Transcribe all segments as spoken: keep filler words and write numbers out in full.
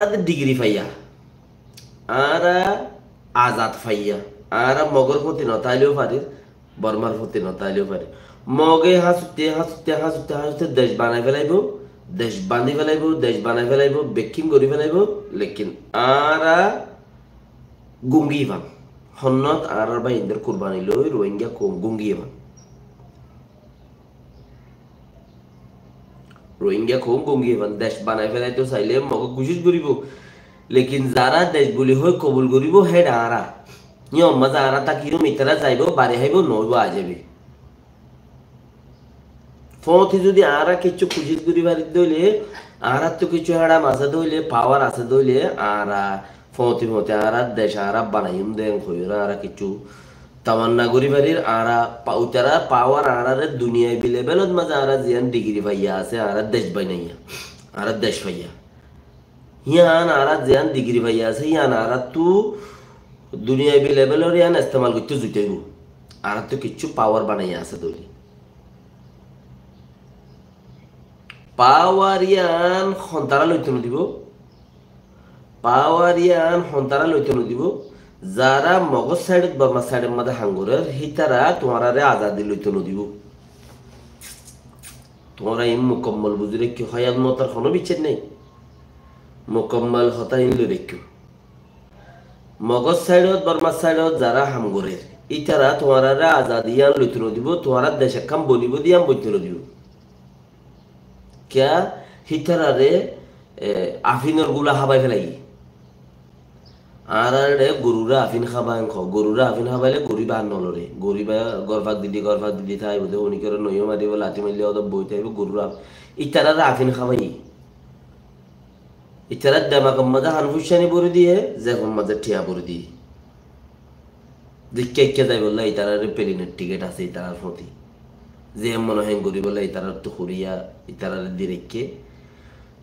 Añára de digiri faiya, añára azad faiya, añára Mogor foti no táileyo farir, Bormar foti no táileyo farir. Moge hásutte, hásutte, hásutte, hásutte dec banai felaibo, dec bandi felaibo, dec banai felaibo, bekkín gori felaibo, lekin añára gungi fan. Honnot añárar báindor kurbani loi Rohingya koum gungi fan. Rohingya koum gungi fan, dec banai felaito saile Moge kucíc goribo. Lekin zara dec buli hoi kobul goribo, héçe añára. Yían mazé añára tákiyum, itara zaibo, bari háibo, noóibo, aizaibi. Foóñti zudi añára kessú kucíc gori faridde óile, añárattu kessú héçam asé de óile, pawar asé de óile, añára foóñti foóñti añárar dec añára banaiyum de en hoiyóre añára kessú tamanna gori farir, añára pa-, uitara pawar añárare duniyaibi lebelot mazé añára ziyán digiri faiya asé, añára dec banaiya, añára dec faiya. Yían añára ziyán digiri faiya asé, yían añárattu duniyaibi lebelor yían estemal goittó zuitaibo. Añárattu kessú pawar banaiya asé de óile. Pawar yían hontara loito no dibo. Pawar yían hontara loito no dibo. Zara Mogor saidot, Bormar saidot mazé ham gorer, hítara tuáñrare azadi loito no dibo. Tuáñra iín mukammal buzi raikkó, hoiyat motor hono biccác nai. Mukammal hotá iín loi raikkó. Mogor saidot, Bormar saidot zara ham gorer, ítara tuáñrare azadi yían loito no dibo, tuáñrar dec ekkán bonibo de yían boitto no dibo. Kiyá? Hítarare, e, afinor gula hábai felaiye. Añárare gorure afin hábai en hoó, gorure afin hábaile goru ibá ar no lore. Goru ibá gor fak didi, gor fak didi táibo de, honikore noiyo maribo, lati maille ódor boi táibo, gorure af-, itarare afin hábaiye. Itarar demakor mazé han fuiccáni bori diye, zefor mazé thiañ bori diye. Zikká ikká zaibolla itarare pelinor tiket asé itarar foti. Ze mone hoó en goribolla itarattu horiya itarare di raikké.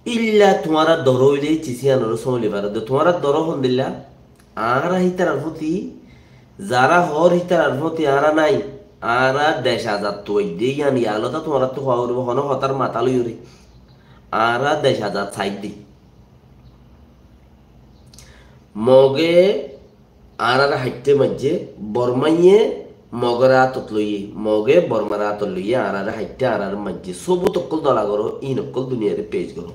Illa tuáñra doro óile cis yíanore sómoli faredde. Tuáñra doro hondilla? Añára hítarar foti, zara hoór hítarar foti añára nái. Añára dec azad tuaidde yían yalota tuáñrattu hoó goribo, hono hotár matá loiyóre. Añára dec azad saidde. Moge añárare haitté maijjé, Bormaiye Mogore átot loiyé, Moge Bormare átot loiyé, añárare haitté, añárare maijjé. Sobut okkol dola goró, iín okkol duniyare pec goró.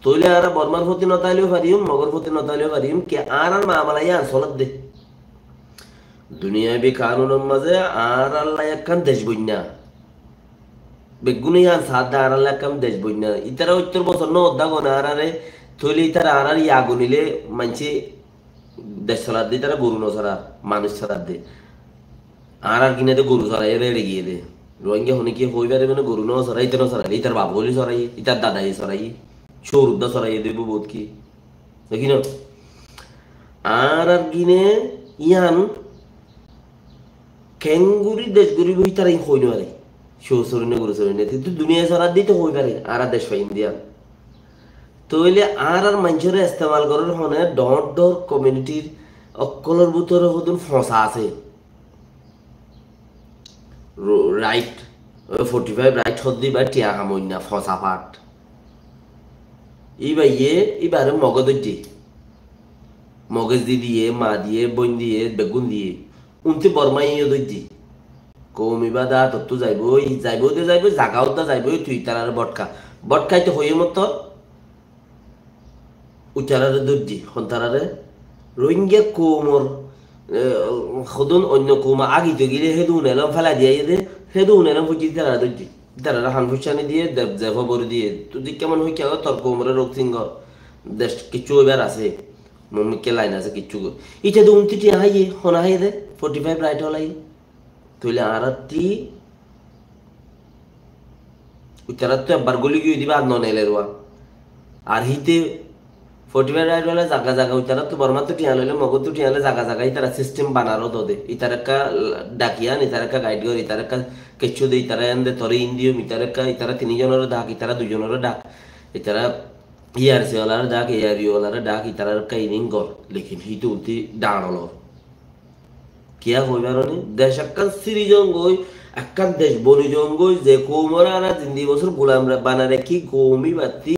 Tóile añára Bormar foti no táileyo fariyum, Mogor foti no táileyo fariyum, ki añárar mamala yían soledde. Duniyabi kanunor mazé añáralla ekkán dec boinna. Beggúne yían saádde añáralla ekkán dec boinna. Ítara óttor bosór no odda gone añárare, tóile ítara añárar ya gunile maincé dec soladde, ítara goru no sorar, manúic soradde. Añárar gine de goru soraiyé de, eçe giyé de. Rohingya hone ki hoi fare mane goru no sorai, íte no soraile, ítar baf ókkole soraiyé, ítar dadaye soraiyé, cóur udda soraiyé de, bóut ki. Dekí no? Añárar gine yían kengori dec goribo, ítara yín hoi no fare. Cóur sorinne, goru sorinne, kintu duniyaye soradde íte hoi fare, añára dec faiyum de yían. Tóile añárar maincóre estemal gorer hone dhoóñr dhoóñr komunitir okkolor bútore hodún foñsa asé. Ro-, rait, oi forty five rait hoddé íba thiañ hamoinna foñsa fat. Íbaye, íbare Moge dóijje. Moge zi diye, ma diye, bóin diye, beggún diye. Unti Bormaye yó dóijje. Koumi bada tottú zaiboi, zaiboi de zaiboi, zaga udda zaiboi, tui itarare botká. Botkáite hoiye mottor, uitarare dóijje, hontarare. Rohingya koumor, e, hodún oinno koum agite gile hédun elom félai diye de, hédun elom fuijje itarare dóijje. Itarare han fuiccáni diye, dep zefo bori diye. Tui dikká mone hoikka tor koumore rok singor, dec kiccú óibar asé. Mumikká lain asé kiccú goi. Ite de unti thiañ háiye, hone háiye de, forty five rait holaiye. Tóile añárattí, uitarattú ebbar goli giyói diba, ar no neler uá. Ar híte forty five rait óile zaga zaga uitarattú Bormattú thiañ loile, Mogottú thiañ loile zaga zaga ítara sistem banar ó dode. Ítara ekka dhakiyan, ítara ekka gaid gor, ítara ekka kessú de, ítara en de, tore in diyum, ítara ekka, ítara tini zonore dhak, ítara dui zonore dhak, ítara E R C olaré dhak, E R U olaré dhak, ítara ekka ining gor. Lekin híte unti dhañr olor. Kiyá hoi faroni? Dec ekkán sirizon goi, Ekkán dec boni zongói, ze koumoré añára zindi bosór gulam banai raikí, koum íbattí